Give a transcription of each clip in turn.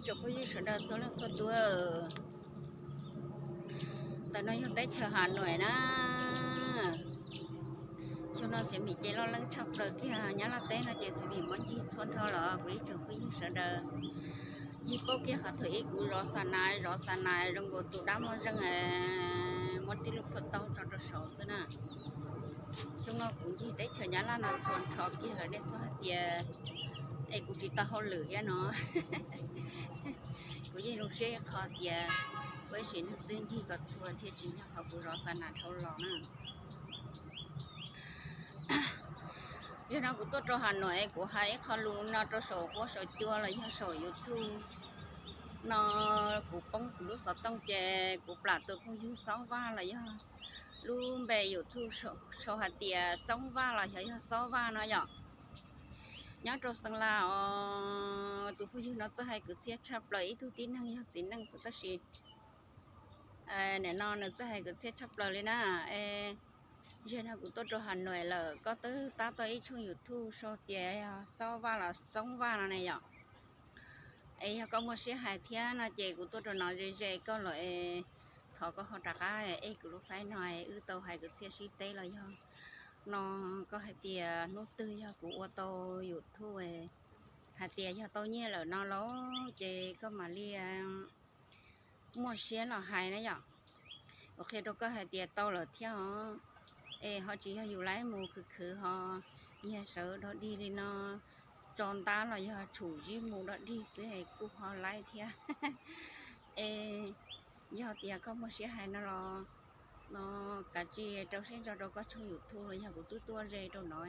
Tsoom phooj ywg sawv daws txhua leej txhua tus, ntawm no yog teb chaws Hav Nuam na. Xyoo no txiv mim ces loj leeb tshaj plaws kiag, Nyab Laj teb no ces txiv mim muab ncig txhua nrho los kuv ib tsoom phooj ywg sawv daws ncig paub kiag qhov thaum ub kuv zov xa nas, zov xa nas zoo nkaus tus dab muaj zeej, muab tib lub plhuaj taub tso rau saud xwb na. Xyoo no kuv ncig teb chaws Nyab Laj no txhua nrho kiag lawm, nej txhob hais tias es kuv tsis tau hauj lwm thiab no. Kuv yeej zoo siab ib qho tias kuv ib sim neej xwb ncig kom txhua thiaj tsis yog qhov kuv zov xa nas dhau los na. Yog no kuv tuaj rau Hav Nuam es kuv hais ib qho lus no rau saum huab saum cua los yog saum YouTube no, kuv poob kuv lub xov tooj ces kuv plam tus phooj ywg Xauv Vaj los yog lub npe YouTube sau hais tias Xauv Vaj los xyov yog Xauv Vaj no yom. Nyob rau Xeev Las os, tus phooj ywg no txawj hais kwv txhiaj tshaj plaws, ib tug tib neeg yog txiv neej xwb tab sis nim no nws txawj hais kwv txhiaj tshaj plaws li na. Zaum no kuv tuaj rau Hav Nuam lawm, koj twb tab tau ib tshooj YouTube sau tias Xauv Vaj los Xauv Vaj no ne yom. Es yog koj muaj siab hais thiab no ces kuv tuaj rau no ze ze koj lawm es thov koj ho rov qab ej kuv lub faib no es wb tau hais kwv txhiaj sib teb los yog no, koj hais tias hnub twg yog kuv ua tau YouTube hais tias yog tau nyiaj lawm no lauj ces koj mam li muaj siab los hais na yom. Kuv qhia rau koj hais tias tau lawm thiab os. Es ho tsis yog yus laib mus khwv khwv ho nyiag sawv dog dig li no, tso ntab los yog tshum zib mus dog dig xwb es kuj ho laib thiab. Es yog tias koj muaj siab hais no los no, kav tsij rau siab ntso rau koj tshooj YouTube los yog kuv twb tuaj ze rau no,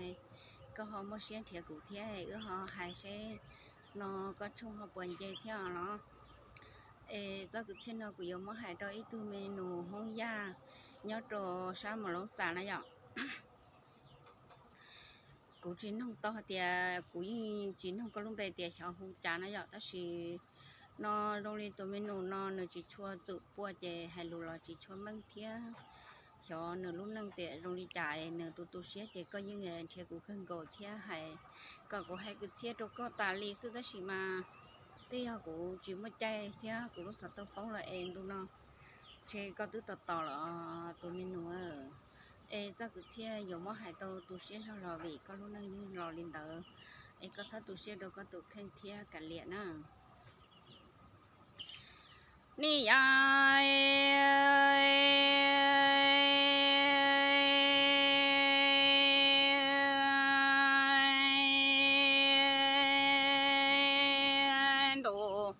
koj ho muaj siab nrhiav kuv thiab wb ho hais seb no koj tshooj ho puas nce thiab los. Es txoj kwv txhiaj no kuv yuav muab hais rau ib tug me nus Hmoob Yaj nyob rau sab Mos Loob Xas na yom. Kuv tsis noog tau hais tias, kuv yeej tsis noog koj lub npe tias xyov hu cas na yom, tab sis no zoo li tus me nus no nws tsis tshua txwm pua ces hais lus los tsis tshua meej thiab. Xyov nws lub neej tias zoo li cas, nws tu tu siab ces koj yeej nrhiav kuv kawg nkaus thiab hais kom kuv hais kwv txhiaj rau koj tas li xwb tab sis mas tej yog kuv tsis muaj caij thiab kuv lub xov tooj poob lawm es ntu no ntshe koj twb tos tos los tus me nus. Es txoj kwv txhiaj yuav muab hais tau tu siab zog los vim koj lub neej yeej los li ntawd, es koj txhob tu siab rau koj tus kheej thiab kav liam na. Ni ya ntus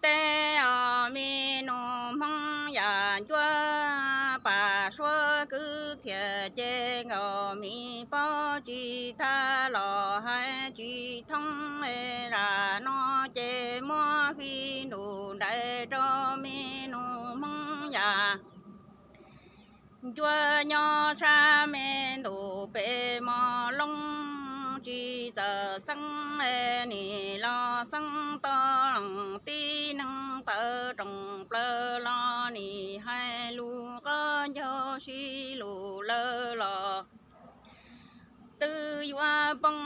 teb os, me nus Hmoob yam ncuab pam suab kwv txhiaj ces nkaus me pob tsis tag los hais tsis thoob, zam no ces muab fij nrus nraim rau me nus Hmoob yam ncuab nyob sab me ntus pem mos looj, tsis txawm xeeb nim los xeeb tau loos, tib neeg tawv roos plaws los nim hais lus qab ncaug sib lus lawm los twb yuav poob,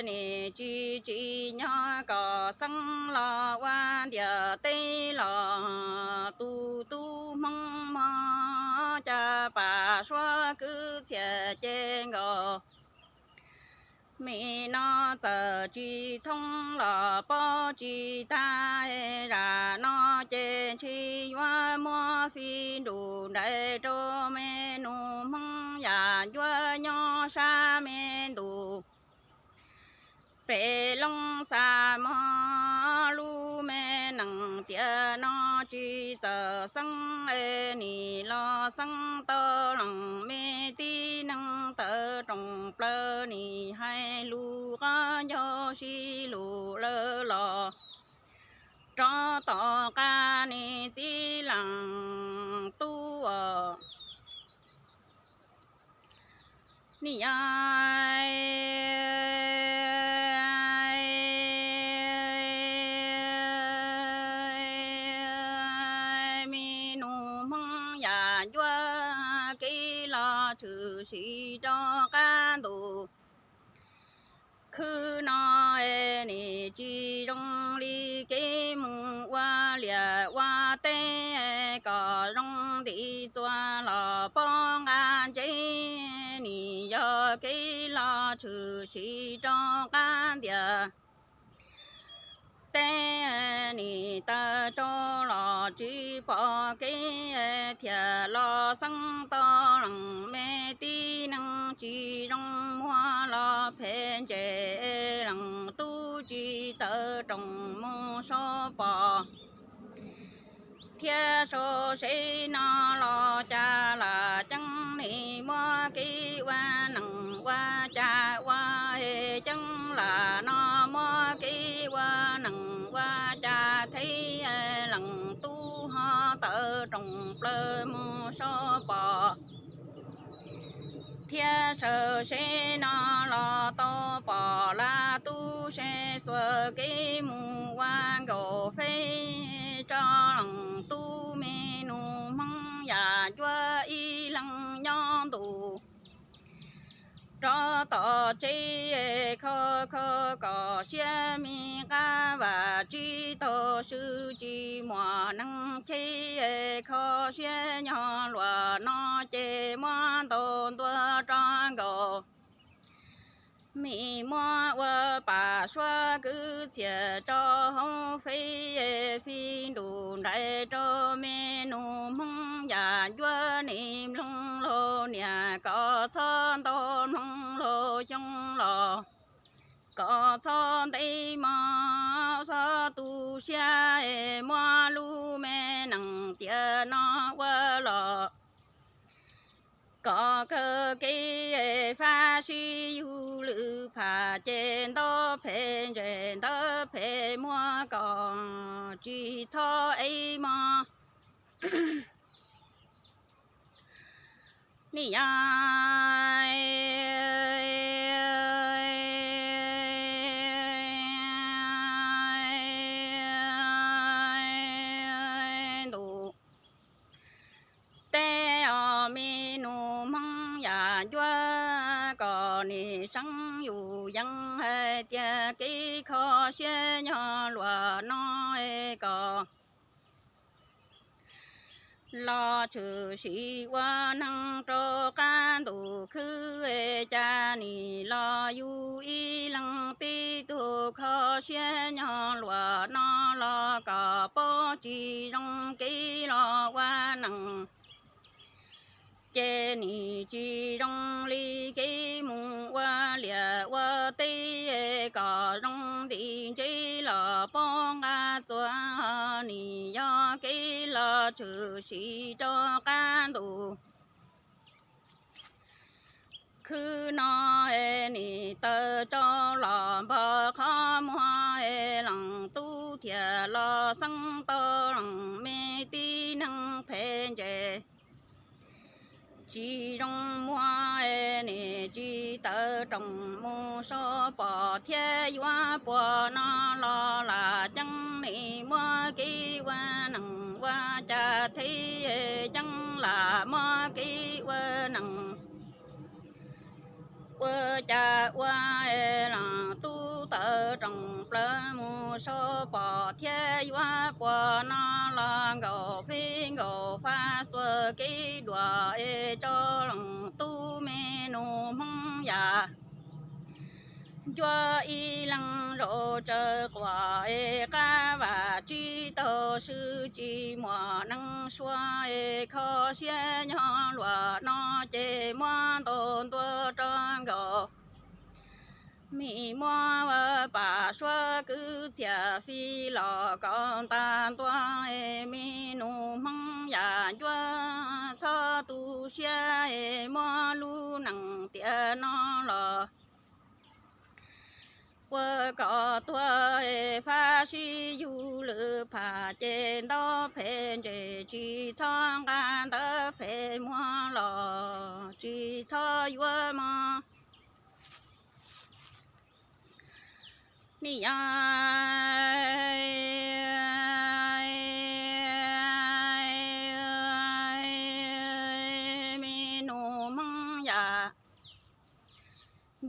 nim tsis tsim nyog kom xeeb los ua ntiaj teb los. Tus tub Hmoob mos cas pam suab kwv txhiaj ces nkaus me no txawm tsis thoob los pob tsis tag, zam no ces ntshe yuav muab fij nrus nraim rau me nus Hmoob yam ncuab nyob sab me ntus pem Loob Xas mos. Lub me nees tiam no tsis txawm xeeb, nim los xeeb tau loos, me tib neeg tawv roos plaws nim hais lus qab ncaug sib lus lawm los rov tom qab nim txiv leej tub os. Ni ya me nus Hmoob yam ncuab kev los tshwm sim rov qab ntus khwb no, nim tsis zoo siv rov qab ntias teb, nim taw rau los tsis pom kev, thiaj los xeeb tau leej me tib neeg tsis zoo muag los phem ntse, leej tub tsis tawv roos mus sau pom thiab sau seb no los cas lam ceeb nim muab kev ua neej ua cas ua ceeb lam no muab kev ua neej ua cas thiab leej tub ho tawv roos plaws mus sau pom thiab sau seb no los tau pom laj tub se xuas kev mus ua nkaus feb tso leej tub me nus Hmoob yam cuab ib leeg nyob ntu rov tom tsev kho kho kom siab me qab vam tsib taug swb tsis muaj neeg cheb kho siab nyob luag no ces muab ntaus ntua rov nkaus me muab ua pam suab kwv txhiaj rau hauv feb fij nrus nraim rau me nus Hmoob yam cuab nim mloog laug niam kom txhob ntau mloog laug xyoo los kom txhob ntev mog txhob tu siab muab lub me neej tiam no ua los kom kawg kev fab sib yug lwm pham ces ntaub phem ntses ntawv phem muab kom tsis txhob ev mog. Nim yog ntu teb os me nus Hmoob yam cuab kom nim seev yus yees hais tias kev kho siab nyob luag no kom los tshwm sim ua neeg rau qab ntuj khwb cas nim los yus ib leeg tib tug kho siab nyob luag no los kom paub tsis zoo kev los ua neeg ces nim tsis zoo li kev mus ua liaj ua teb kom zoo nti ntsev los paub nqa txuas nim yog kev los tshwm sim rau qab ntuj khwb no nim taw rau los npog qhov muag leej tub thiaj los xeeb tau leej me tib neeg phem ntses tsis zoo muag nim tsis tawv roos mus sau pom thiab yuav puas no los lam ceeb nim muab kev ua neej ua cas thiab ceeb lam muab kev ua neej ua cas ua leej tub tawv roos plaws mus sau pom thiab yuav puas no los nkaus fij nkaus fab xuas kev duam es rau leej tub me nus Hmoob yam cuab ib leeg zaum tsawv quas es qab vam tsib taug swb tsis muaj neeg suav es kho siab nyob luag no ces muab ntaus ntua rau nkaus me muab pam suab kwv txhiaj fij los kom ntas ntua es me nus Hmoob yam cuab txhob tu siab es muab lub neej tiam no los ua kom tuag es fab sib yug lwm pham ces ntaub phem ntses tsis txhob nqa ntawv phem muag los tsis txhob yuav mog. Nim yog me nus Hmoob yam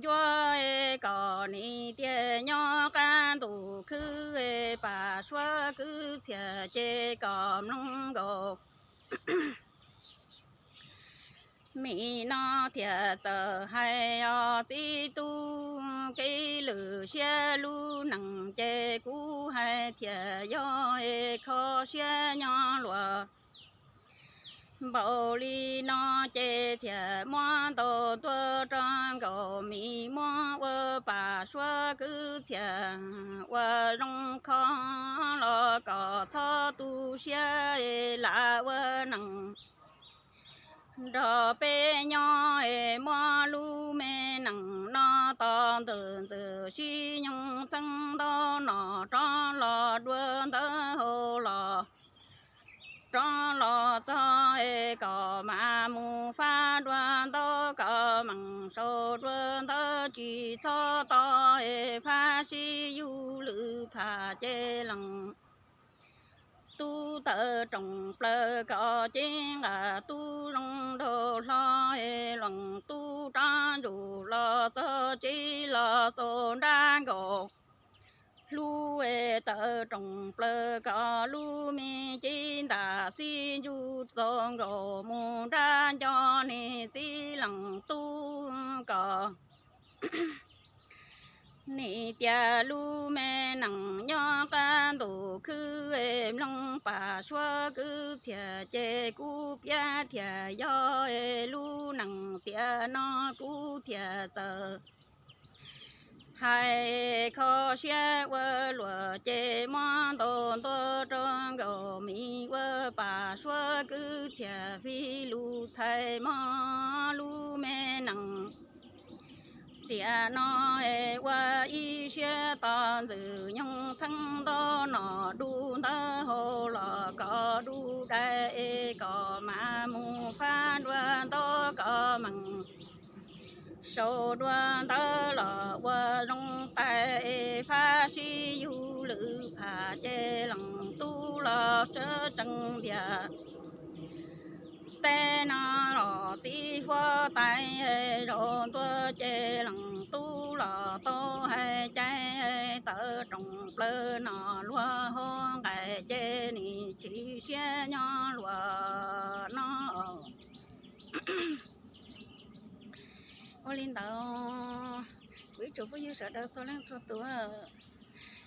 cuab kom nim tiag nyob qab ntuj khwb pam suab kwv txhiaj ces kom mloog nkaus Mim no thiaj txawm hais os txiv tub, kev lwm siab lub neej ces kuv hais thiaj yog es kho siab nyob luag npaum li no ces thiaj muab ntaus ntua rau nkaus mim muab ua pam suab kwv txhiaj ua zoo kho los kom txhob tu siab es lam ua neej nrog peb nyob es muab lub me neej no tos ntxwm ntxwm sib nyoog txheeb ntau nom rov los dua ntawv hau los rov los txog es kom mam mus fab dua ntawv kom meem sau dua ntawv tsis txhob tos es fab sib yug lwm pham ces lees tub tawm rooj plaws kom cev nqa tub zoo nraug hlo es lees tub rov ntsuj los txog tsev los txaus nrab nkaus hlub es tawm rooj plaws kom lub me cev ntam xib ntsuj txaus nkaus mus nrab nco niam txiv lees tub kom niam tias lub me neej nyob qab ntuj khwb es mloog pam suab kwv txhiaj ces kuv piav thiaj yog es lub neej tiam no kuv thiaj txawm hais kho siab ua luag ces muab ntaus ntua rau nkaus mim ua pam suab kwv txhiaj fij lus txhais mob lub me neej tiam no es ua ib siab tos ntxwm nyoog txheeb ntau nom du ntawv hau los kom du dais es kom mam mus fab dua ntawv kom meem sau dua ntawv los ua zoo tais es fab sib yug lwm pham ces lees tub los tseeb tseeb tias teb no los txiv huab tais zaum ntua ces lees tub los tau hais cai tawm rooj plaws no luag hauv nqaij ces nim chim siab nyob luag no. Ua li ntawd, kuv ib tsoom phooj ywg sawv daws txhua leej txhua tus,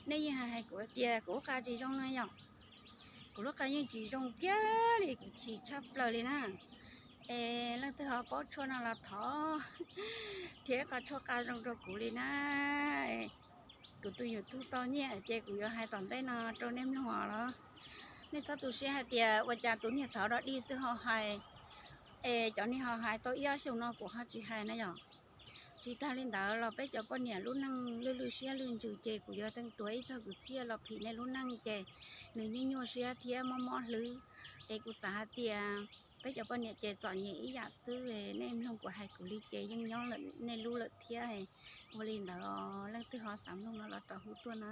nej yeej hais kuv tias kuv lub qa tsis zoo no yom. Kuv lub qa yeej tsis zoo kiag li, kuv chim tshaj plaws li na. Es leej twg ho paub tshuaj no los thov nrhiav ib qho tshuaj qa zoo rau kuv li na. Kuv tus YouTube tau nyiaj ces kuv yuav hais tom ntej no rau nej mloog los. Nej txhob tu siab hais tias ua cas tus niag thov dog dig xwb ho hais, es cov niag ho hais tau ib ob xyoos no kuv ho tsis hais na yom. Tsis tag li ntawd los peb cov poj niam lub neej lwj lwj siab lwj ntsws ces kuv yuav teej tuav ib txog kwv txhiaj los phim nej lub neej ces nws nyuaj nyuaj siab thiab mob mob hlwb. Es kuv xav hais tias peb cov poj niam ces txom nyem ib yam xwb, nej mloog kuv hais kuv li ces yeej nyob nej lub lawm thiab. Ua li ntawd leej twg ho xav mloog no los rau hu tuaj na.